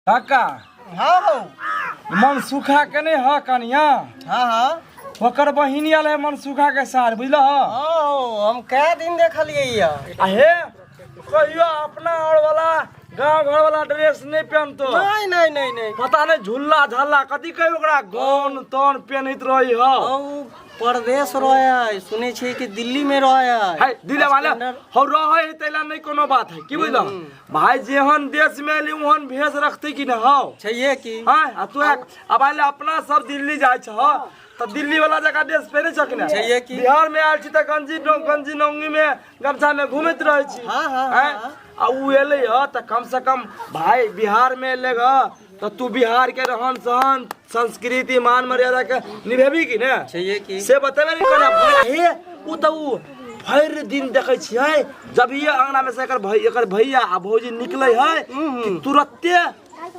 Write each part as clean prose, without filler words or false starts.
काका। हाँ हौ। मन सुखा के नहीं ह कनिया? हाँ हाँ। ओकर बहिन आयल है मन सुखा के सार, बुझल ह? हाँ हौ, हम कै दिन देखलियै यऽ। आ हे कहियो अपना और वाला गांव घर वाला ड्रेस नहीं पहनतो। नहीं नहीं नहीं नहीं। पता नहीं झुल्ला झाल्ला कथी कहे ओकरा, गौन तौन पहनैत रही ह। हौ, परदेश रहे है, सुनै छियै कि दिल्ली में रहे है। है दिल्ली वाला स्टैंडर्ड। हौ रहे है तैला नहीं कोनो बात है की, बुझल भाई? जेहन देश में एली ओहन भेष रखते कि न हौ? छैहे की। हाँ, आ तू अब आइले अपना सब दिल्ली जाइ छ तऽ दिल्ली वाला जगह ड्रेस पहिरे छ कि नहि? छैहे की। बिहार में आयल छी तऽ गंजी गंजी नौंगी में गमछा में घूमैत रहै छी। हाँ, हाँ, आँय? हाँ। आ उ एलै ह तऽ कम से कम भाई बिहार में एलै ह तऽ तू बिहार के रहन सहन संस्कृति मान मर्यादा के निभेबी कि ने? छैहे की। से बतेबे नहीं करना। हे उ तऽ उ भरि दिन देखै छियै जब ये अंगना में से एकर भै एकर भैया आ भौजी निकलै है कि तुरत्ते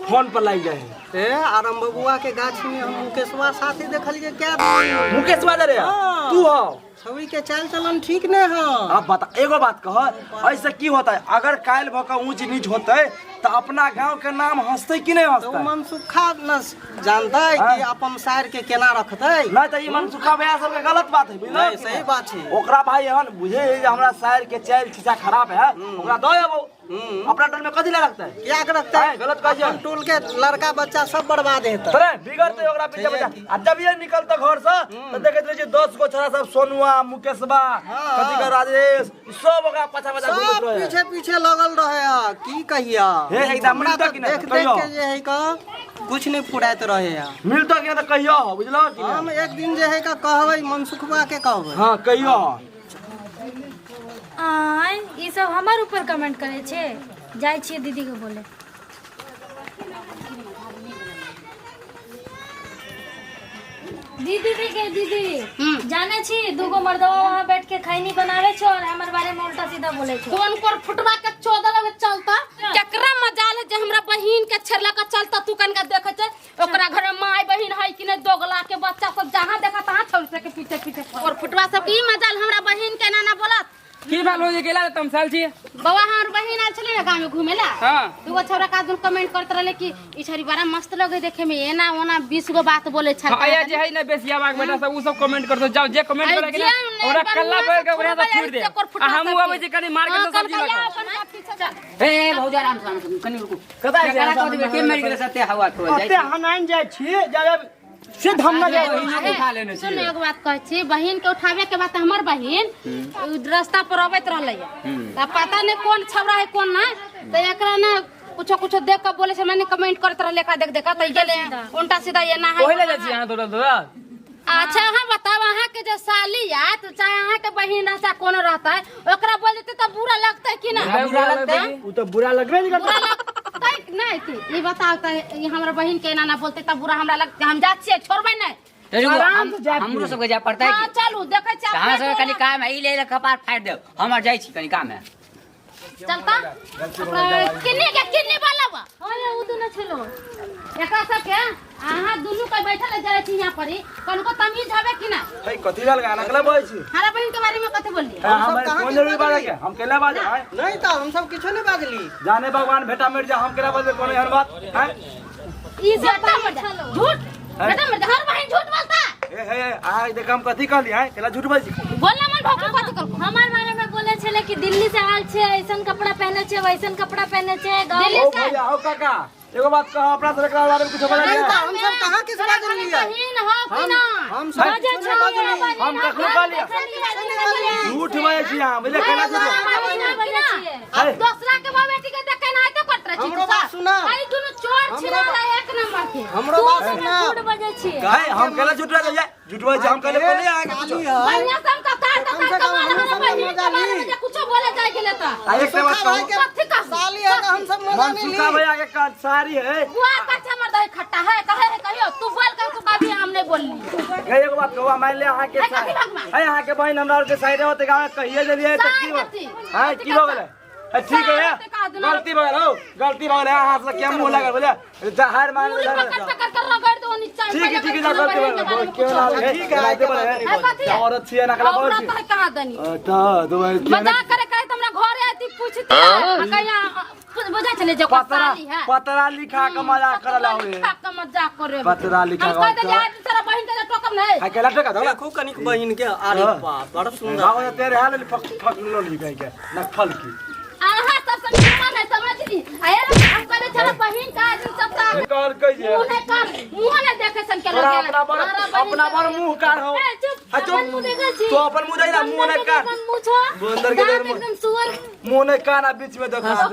फोन पर लागि जाइ है। ए आराम बबुआ के गाछी में हम मुकेशवा साथे देखलियै कै दिन। मुकेशवा रे? हाँ। तू हो छवि के चाल चलन ठीक नहीं है। अब बता, एगो बात कह, ऐसे की होता है अगर काल्हि भऽ कऽ ऊंच नीच होते तऽ अपना गांव के नाम हंसते कि नहीं? तो हंसते। मनसुखा न जानते हाँ। कि अपन सार के केना रखते। नहीं तऽ ई मनसुखा भैया सबके गलत बात है, बुझल? नहीं, सही बात छै। ओकरा भाई एहन बुझे है जे हमरा सायर के चाल खिसा खराब है, ओकरा दऽ अबो अपना टोल में कथी ला रखते है? क्या के रखते? हाँ, गलत कहै छै। अपन टोल के लड़का बच्चा सब बर्बाद हेतै। तोरे बिगड़ते ओकरा पीछे बच्चा। आ जब ये निकलते घर से तऽ देखैत रहै छै 10 गो छोरा सब, सोनुआ, मुकेशबा, कथी के राजेश, सब ओकरा पाछा पाछा घूमैत सब रहे। पीछे पीछे लगल रहे है, की कहिया। हे, एकदम हमरा मिलता तऽ कि नहि? देख देख कहियो। के जे है का कुछ नहीं फुराइत रहे है। मिलतो कि नहि तऽ कहियो हो, बुझलो कि हम नहि? एक दिन जे है का कहबै, मनसुखवा के कहबै। हाँ, कहियो हो। आय ई सब हमर ऊपर कमेंट करे छे, जाइ छियै दीदी के बोले। दीदी के के दीदी जाने छी दूगो मर्दवा वहां बैठ के खैनी बनावे छो और हमर बारे में उल्टा सीधा बोले छो। कोन कोन फुटवा के चौदह लगे चलता, केकरा मजाल है जे हमरा बहिन के छेड़ला के चलता? तू कनका देखे छै ओकरा घर में माय बहिन है कि नहीं? दोगला के बच्चा सब जहाँ देखा तहाँ छोड़ के पीछे पीछे। और फुटवा सब की मजाल हमरा बहिन के नाना बोलत? की भेल हो जे गेला तमसाल छी? बौआ, हमर बहिन आयल छलै ने गाँव में घूमे ला। हाँ। दूगो छौड़ा का दुन कमेंट करत रहले कि ई छौरी बड़ा मस्त लगे देखे में, एना ओना 20 गो बात बोले छल। हाँ, या जे है ना बेसिया बाग बेटा सब उ सब कमेंट करतो, जाओ जे कमेंट अरे करे के जे ना ने ओकरा बनवा कल्ला से पकड़ के ओकरा से छोड़बै, फोड़ दे। एकर फुटवा आ हमहू सबके। अबै छी कनी मार्केट हाँ, से सब्जी लऽ कनकैया कऽ। अपन का पीछा चल। ए भौजी, आराम से, आराम से, कनी रुकू। कतऽ छै? केकरा कह देबै के मरि गेलै सत्य हवा खोल जाइ ओते हम आनि जाइ छी जब सिद्ध हम न जाइ। बहिन के उठा लेने सुन, छियै। एगो बात कहै छी, बहिन के उठावे के बाद हमर बहिन उ रास्ता पर अबैत रहलै तऽ पता नहीं कोन छौड़ा है कोन ना, तऽ एकरा ना कुछो कुछो देख के बोले छै, मैंने कमेंट करत रहले एकरा देख देख के, तऽ गेलै उल्टा सीधा एना है। ओहि लए जाइ छी अहाँ दौड़ल दौड़ल? अच्छा अहाँ बताओ, अहाँ के जे साली आयत चाहे अहाँ के बहिन रह चाहे कोनो रहता है, ओकरा बोल देते तऽ बुरा लगतै कि ना? बुरा लगतै। उ तऽ बुरा लगबे नहि करतै। बुरा लगतै नहीं कि ई बताओ तऽ ई हमरा बहिन के एना ना बोलते तऽ बुरा हमरा लगतै। हम जा छियै, छोड़बै नहीं। तऽ रुकू, आराम से जायब। हमरो सबके जाय पड़तै हाँ की? चलू, देखै छियै। तऽ अहाँ सबके कनी काम है, ई ले ले कपार फाड़ि देब हमर, जाइ छी, कनी काम है। चलता अपना किन्नी के किन्नी वाला बा। हाँ ये उ दुनो छलो। एकरा सबके अहाँ दुनू के बैठल जाइ छी यहाँ पर ही कनको तमीज हवे कि ना? है कथी भेल गाना केला बजै छी? हमारा बहिन के बारे में कथी बोललिए? है, हम सब हमर कहाँ कोन के जरूरी बाजै बाजली? के? हम केला बाजै हैं? नहीं तो हम सब किछो नहीं बाजली। जाने भगवान भेटा मर जा, हम केला बाजबै कोनो एहन बात हैं? ई बेटा मर जा झूठ, बेटा मर जा, हर बहिन झूठ बोलता। हे हे आ देख हम कथी कहली हैं? केला झूठ बजै छी? बोलना मन भौंकू कथी करको। हमर बारे में बोले छले कि दिल्ली से आयल छे, ऐसन कपड़ा पहने छे, वैसन कपड़ा पहने छे गाँव। दिल्ली ओ से भैया, ओ काका, एगो बात कह, अपना सब एकरा बारे में कुछ बोललियै? नहीं तो हम सब कहाँ किछु बाजलियै? बहिन हो कि ना? हम सब किछो नहीं बाजली। हम कखनो कहलियै? झूठ बजै छी अहाँ, बुझलियै? केला झूठ अब दोसरा के बा बेटी के देखे ना तो करत रहे छी। हमरो बात सुना। आई दुनु चोर छिना रहे एक नंबर के। हमरो बात सुना। झूठ बजै छियै। है हम केला झूठ बजै छी? झूठ बजै छी हम कहले बोले अहाँ के कुछो? साली है। बढ़िया से हम कतार कम कतार से कम कमाल हमरो हमरा सब बहिन मजा के बारे ली। में जे कुछो बोले जाय गेले त आ एक बात सुखा भाई कहू, के कथी कहू? साली है तऽ हम सब मजा नहीं मनसुखा ली। भैया के काज सारी है। बुआ कच्चा मर्द है खट्टा है कहे है कहियो तू बोल कह तू कभी हम नहीं बोलली। है एगो बात कहू, मान ले अहाँ के है कथी भगवान? है अहाँ के बहिन हमरा और के साइड होते गाँव कहिए देलियै तऽ की सार कथी? है की भऽ गेलै? है ठीक है, गलती भऽ गेल हौ, गलती भऽ गेल। अहाँ से क्या मुंह लागल बुझलियै? जा हार मान पूरी पकड़ पकड़ कर रगड़ दो नीचा। ठीक है, ठीक है, जा गलती भऽ गेल, क्यों ना है? ठीक है, ठीक है, है कथी? औरत छियै ना कला औरत बहुत है कहाँ दनी तऽ मजाक करे करे त हमरा घरे आती। पूछते है कहिया बुझै छलै जे ओकर पतरा साली है। पतरा लिखा के मजाक करऽ ला होए। पतरा लिखा के मजाक करे। पतरा लिखा हम के कह देलियै और आज तोरा बहिन के टोकम नहीं। हाय केला टका दो। देखू कनिक बहिन के, अरे हाँ। बाप, बड़ सुंदर। भागो तेरे हाल फक फक लो कहीं के नकफल की। अहाँ सब से निमन है समझली। आये हम कहले छला बहिन का आदमी सब का कहल कहि जे मुंह नहीं कर, मुंह नहीं देखे सन के तोरा लोग। अपना बड़ अपना बड़ मुंह कार हो। ए, चुप, हाँ, चुप। अपन मुंह देखै छी। तो अपन मुंह देखला, मुंह नहीं बंदर के कान। अपन मुंह छौ। बंदर के दाँत मुंह। एकदम सुअर। मुंह नहीं कान आ बीच में देखा।